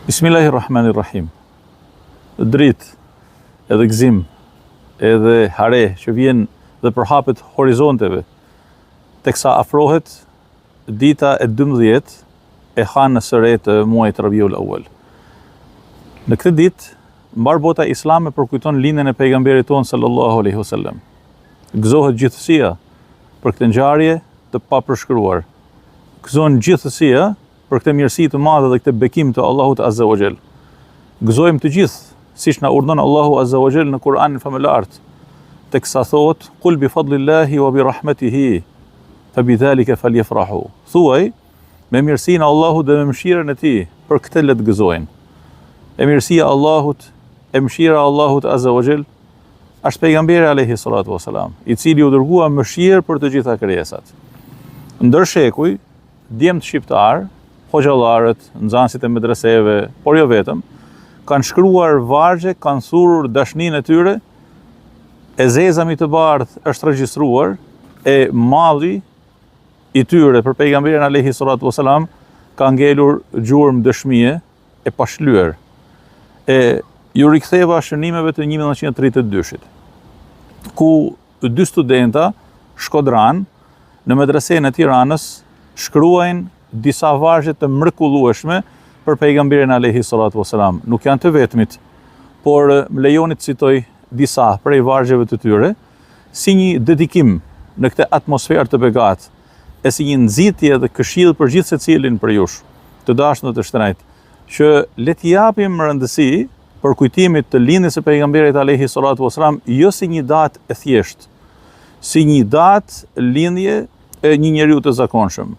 Bismillahirrahmanirrahim. Dritë edhe gëzim edhe hare që vjen dhe përhapet horizonteve teksa afrohet dita e 12 e hanës së re të muajit Rabiul Awal. Në këtë ditë, mbarë bota islame përkujton lindjen e pejgamberit tonë sallallahu alaihi wasallam. Gëzohet gjithësia për këtë ngjarje të papërshkruar. Gëzon gjithësia për këtë mirësi të madhe dhe këtë bekim të Allahut Azza wa Jall. Gëzojmë të gjithë, siç na urdhëron Allahu Azza wa Jall në Kur'anin famëlartë, teksa thotë: "Kul bi fadlillahi wa bi rahmetihi, fa bi dhalika falyafrahu." Thuaj, me mirësinë e Allahut dhe me mëshirën e Tij, për këtë le të gëzojnë. E mirësia e Allahut, e mëshira e Allahut Azza wa Jall, është pejgamberi alayhi salatu wasalam, i cili u dërgua mëshirë për të gjitha krijesat. Ndër shekuj, Djemtë shqiptarë, hoxhallarët, nxënësit e medreseve, por jo vetëm, kanë shkruar vargje, kanë thurur dashninë e tyre, e zeza mi të bardhë është regjistruar, e malli i tyre për pejgamberin alayhi salatu wasalam ka ngelur gjurmë dëshmie e pashlyer. E iu riktheva shënimeve të 1932-shit, ku dy studenta shkodranë në medresenë e Tiranës shkruajnë disa vargje të mrekullueshme për pejgamberin alayhi salatu wasalam. Nuk janë të vetmit, por më lejoni të citoj disa prej vargjeve të tyre si një dedikim në këtë atmosferë të begatë e si një nxitje dhe këshillë për gjithsecilin prej jush, të dashur dhe të shtrenjtë, që le t'i japim rëndësi përkujtimit të lindjes së pejgamberit alayhi salatu wasalam jo si një datë e thjeshtë, si një datë lindje e një njeriu të zakonshëm,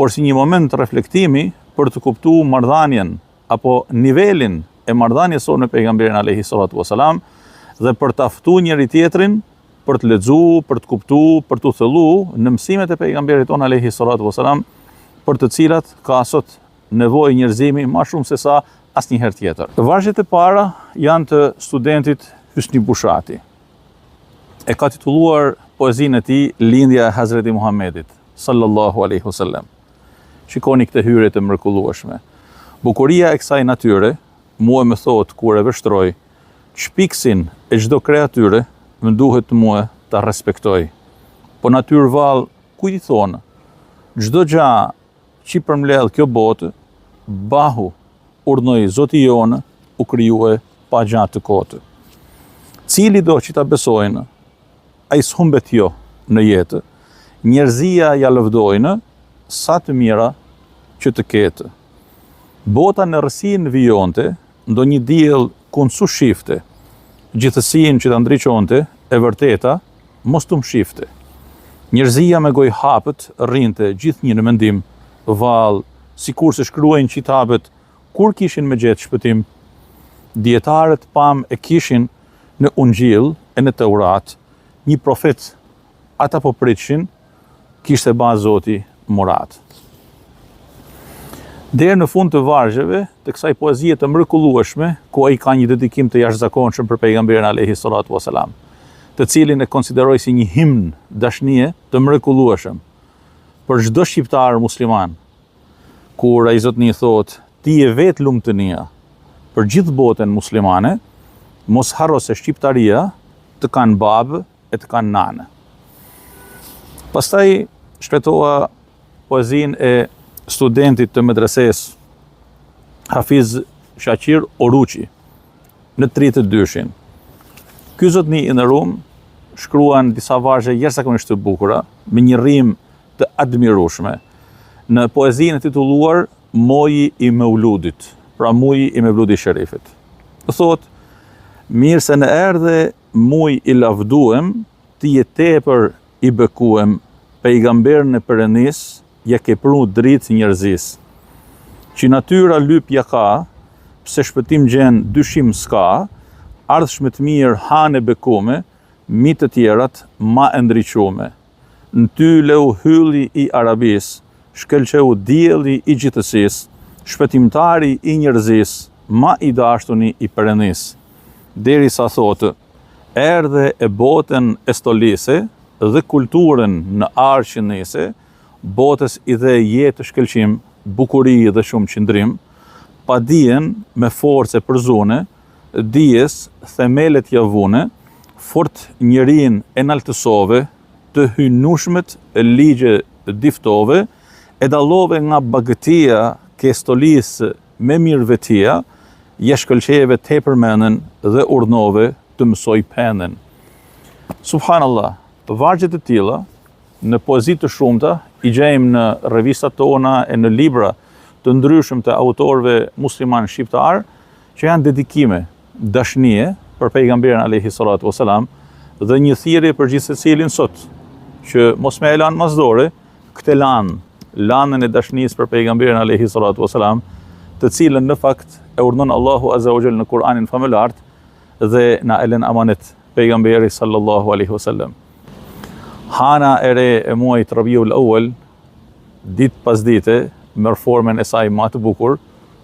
por si një moment reflektimi për të kuptuar marrëdhënien apo nivelin e marrëdhënies sonë me pejgamberin alayhi salatu wasalam dhe për ta ftuar njëri tjetrin për të lexu, për të kuptu, për t'u thellu në mësimet e pejgamberit tonë alayhi salatu wasalam, për të cilat ka sot nevojë njerëzimi ma shumë se sa asnjëherë tjetër. Vargjet e para janë të studentit Hysni Bushati. E ka titulluar poezinë e tij Lindja e Hazreti Muhammedit, sallallahu alaihi wasallam. Shikoni këtë hyrje të mrekullueshme. Bukuria e kësaj natyre, mua më thotë kur e vështroj, shpikësin e çdo kreatyre, më duhet mua ta respektoj. Po natyrë vallë, kujt i thonë? Çdo gja Qi përmbledh kjo botë, bahu, urdhnoi Zoti jonë, u krijue pa gja të kotë. Cili do që ta besojnë, ai s'humbet jo në jetë, njerëzia ja lëvdojnë, sa të mira që të ketë. Bota në errësinë vijonte, ndonjë diell kund s'u shifte, gjithësinë që ta ndriçonte, e vërteta, mos t'u mshifte. Njerëzia me gojë hapët rrinte gjithnjë në mendim, vallë, sikurse shkruajnë qitabet, kur kishin me gjetë shpëtim? Dijetarët pamë e kishin në Ungjill e në Teurat, një profet ata po pritshin, kishte ba Zoti murat. Deri në fund të vargjeve të kësaj poezie të mrekullueshme, ku ai ka një dedikim të jashtëzakonshëm për pejgamberin alayhi salatu wasalam, të cilin e konsideroi si një himn dashnie të mrekullueshëm për çdo shqiptar musliman. Kur ai zotni thotë, ti je vetë lumtënia për gjithë botën muslimane, mos harro se shqiptaria të kanë babë e të kanë nanë. Pastaj shfletova poezinë e studentit të medresesë Hafiz Shaqir Oruçi në 32-shin. Ky zotni i nderum shkruan disa vargje jashtëzakonisht të bukura me një rimë të admirueshme në poezinë e titulluar Muji i Mevludit, pra muji i Mevludi Sherifit. Thotë, mirë se na erdhe Muj i lavduem, ti je tepër i bekuem, pejgamberin e Perëndisë, ja ke pru dritë njerëzisë. Qi natyra lyp ja ka, pse shpëtim gjen dyshim s'ka, ardhsh me të mirë hanë e bekume, mi të tjerat ma e ndriçume. N'ty leu hylli i Arabisë, shkëlqeu dielli i gjithësisë, shpëtimtari i njerëzisë, ma i dashtuni i Perëndisë. Derisa thotë, Erdhe e botën e stolise dhe kulturën në ar qëndise, botës i dhe jetë shkëlqim, bukuri dhe shumë qëndrim. Padijen me forcë e përzune, dijes themelet ia vune, fort njerinë e naltësove, të hyjnushmet ligje diftove, e dallove nga bagëtia ke stolisë me mirë vetia, ia shkëlqeve tepër menën dhe urdhnove të mësojë penën. Subhanallah, vargje të tilla në poezi të shumta i gjejmë në revistat tona e në libra të ndryshëm të autorëve muslimanë shqiptarë që janë dedikime dashnie për pejgamberin alayhi salatu wasalam dhe një thirrje për gjithsecilin sot që mos me e lanë mas dore këtë lanë, lanën e dashnisë për pejgamberin alayhi salatu wasalam, të cilën në fakt e urdhënon Allahu azza wa jall në Kur'anin famëlartë dhe na e lën amanet pejgamberi sallallahu alaihi wasallam. Hana e re e muajit Rabiul Awal ditë pas dite merr formën e saj ma të bukur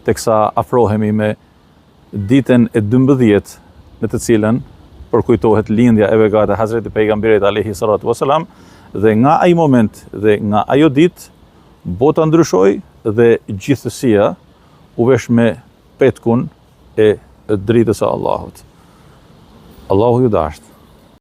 teksa afrohemi me ditën e 12 në të cilën përkujtohet lindja e begatë e Hazreti Pejgamberit alayhi salatu wasalam dhe nga ai moment dhe nga ajo ditë bota ndryshoi dhe gjithësia u vesh me petkun e dritës së Allahut. Allahu ju dashtë.